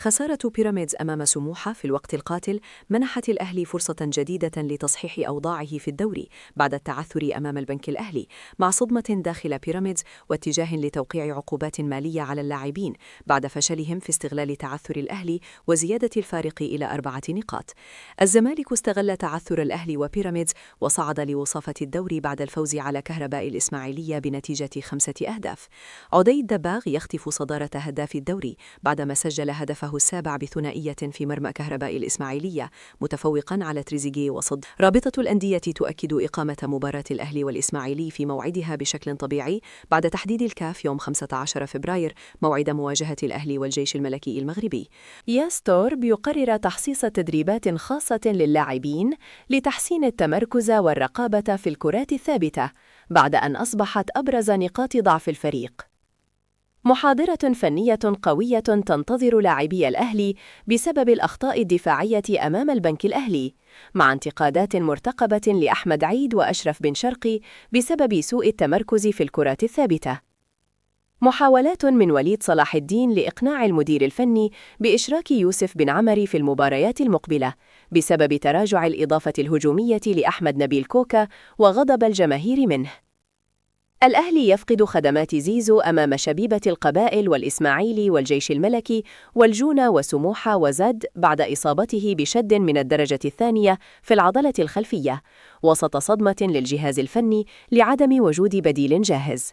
خسارة بيراميدز أمام سموحة في الوقت القاتل منحت الأهلي فرصة جديدة لتصحيح أوضاعه في الدوري بعد التعثر أمام البنك الأهلي، مع صدمة داخل بيراميدز واتجاه لتوقيع عقوبات مالية على اللاعبين بعد فشلهم في استغلال تعثر الأهلي وزيادة الفارق إلى 4 نقاط. الزمالك استغل تعثر الأهلي وبيراميدز وصعد لوصافة الدوري بعد الفوز على كهرباء الإسماعيلية بنتيجة 5 أهداف. عدي الدباغ يخطف صدارة هداف الدوري بعدما سجل هدفه السابع بثنائية في مرمى كهرباء الإسماعيلية، متفوقا على تريزيجيه وصد. رابطة الأندية تؤكد إقامة مباراة الأهلي والإسماعيلي في موعدها بشكل طبيعي بعد تحديد الكاف يوم 15 فبراير موعد مواجهة الأهلي والجيش الملكي المغربي. ياستورب يقرر تخصيص تدريبات خاصة للاعبين لتحسين التمركز والرقابة في الكرات الثابتة بعد أن أصبحت أبرز نقاط ضعف الفريق. محاضرة فنية قوية تنتظر لاعبي الأهلي بسبب الأخطاء الدفاعية أمام البنك الأهلي، مع انتقادات مرتقبة لأحمد عيد وأشرف بن شرقي بسبب سوء التمركز في الكرات الثابتة. محاولات من وليد صلاح الدين لإقناع المدير الفني بإشراك يوسف بن عمري في المباريات المقبلة بسبب تراجع الإضافة الهجومية لأحمد نبيل كوكا وغضب الجماهير منه. الأهلي يفقد خدمات زيزو أمام شبيبة القبائل والإسماعيلي والجيش الملكي والجونة وسموحة وزد بعد إصابته بشد من الدرجة الثانية في العضلة الخلفية، وسط صدمة للجهاز الفني لعدم وجود بديل جاهز.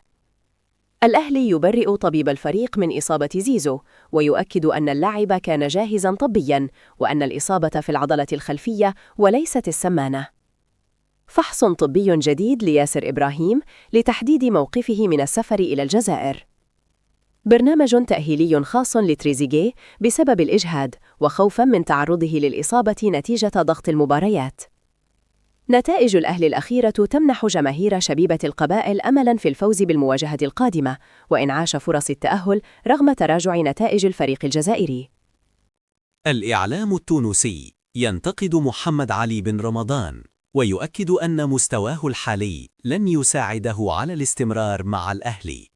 الأهلي يبرئ طبيب الفريق من إصابة زيزو، ويؤكد أن اللاعب كان جاهزا طبيا وأن الإصابة في العضلة الخلفية وليست السمانة. فحص طبي جديد لياسر إبراهيم لتحديد موقفه من السفر إلى الجزائر. برنامج تأهيلي خاص لتريزيجيه بسبب الإجهاد وخوفا من تعرضه للإصابة نتيجة ضغط المباريات. نتائج الأهلي الأخيرة تمنح جماهير شبيبة القبائل أملاً في الفوز بالمواجهة القادمة وإنعاش فرص التأهل رغم تراجع نتائج الفريق الجزائري. الإعلام التونسي ينتقد محمد علي بن رمضان ويؤكد أن مستواه الحالي لن يساعده على الاستمرار مع الأهلي.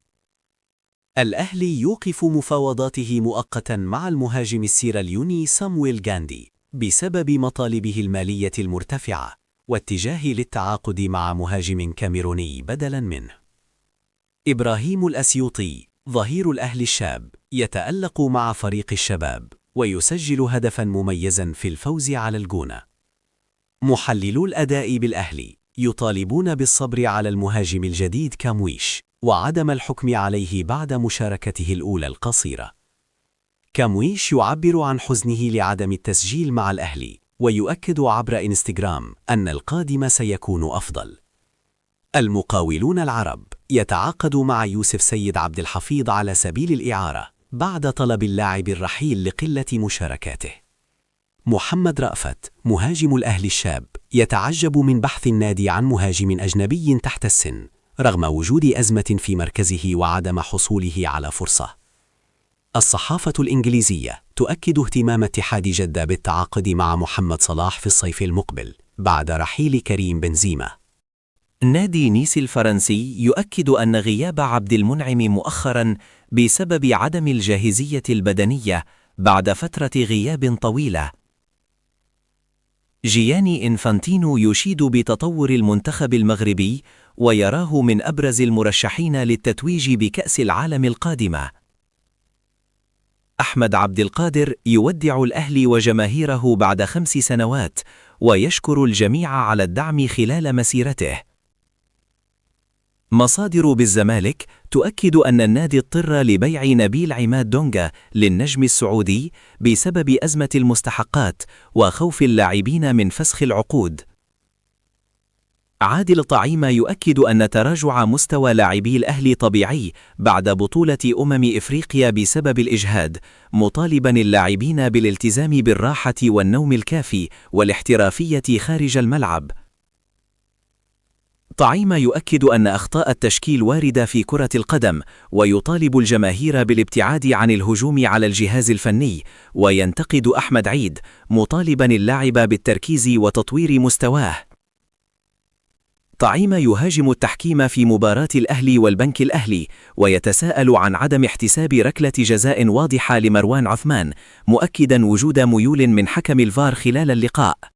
الأهلي يوقف مفاوضاته مؤقتا مع المهاجم السيراليوني سامويل غاندي بسبب مطالبه المالية المرتفعة واتجاه للتعاقد مع مهاجم كاميروني بدلا منه. إبراهيم الأسيوطي ظهير الأهلي الشاب يتألق مع فريق الشباب ويسجل هدفا مميزا في الفوز على الجونة. محللو الأداء بالأهلي يطالبون بالصبر على المهاجم الجديد كامويش وعدم الحكم عليه بعد مشاركته الأولى القصيرة. كامويش يعبر عن حزنه لعدم التسجيل مع الأهلي ويؤكد عبر إنستغرام أن القادم سيكون أفضل. المقاولون العرب يتعاقد مع يوسف سيد عبد الحفيظ على سبيل الإعارة بعد طلب اللاعب الرحيل لقلة مشاركاته. محمد رأفت مهاجم الأهلي الشاب يتعجب من بحث النادي عن مهاجم أجنبي تحت السن رغم وجود أزمة في مركزه وعدم حصوله على فرصة. الصحافة الإنجليزية تؤكد اهتمام اتحاد جدة بالتعاقد مع محمد صلاح في الصيف المقبل بعد رحيل كريم بنزيما. نادي نيس الفرنسي يؤكد أن غياب عبد المنعم مؤخرا بسبب عدم الجاهزية البدنية بعد فترة غياب طويلة. جياني إنفانتينو يشيد بتطور المنتخب المغربي ويراه من أبرز المرشحين للتتويج بكأس العالم القادمة. أحمد عبد القادر يودع الأهلي وجماهيره بعد 5 سنوات ويشكر الجميع على الدعم خلال مسيرته. مصادر بالزمالك تؤكد أن النادي اضطر لبيع نبيل عماد دونجا للنجم السعودي بسبب أزمة المستحقات وخوف اللاعبين من فسخ العقود. عادل طعيمة يؤكد أن تراجع مستوى لاعبي الأهلي طبيعي بعد بطولة إفريقيا بسبب الإجهاد، مطالبا اللاعبين بالالتزام بالراحة والنوم الكافي والاحترافية خارج الملعب. طعيمة يؤكد أن أخطاء التشكيل واردة في كرة القدم، ويطالب الجماهير بالابتعاد عن الهجوم على الجهاز الفني، وينتقد أحمد عيد مطالبا اللاعب بالتركيز وتطوير مستواه. طعيمة يهاجم التحكيم في مباراة الأهلي والبنك الأهلي، ويتساءل عن عدم احتساب ركلة جزاء واضحة لمروان عثمان، مؤكدا وجود ميول من حكم الفار خلال اللقاء.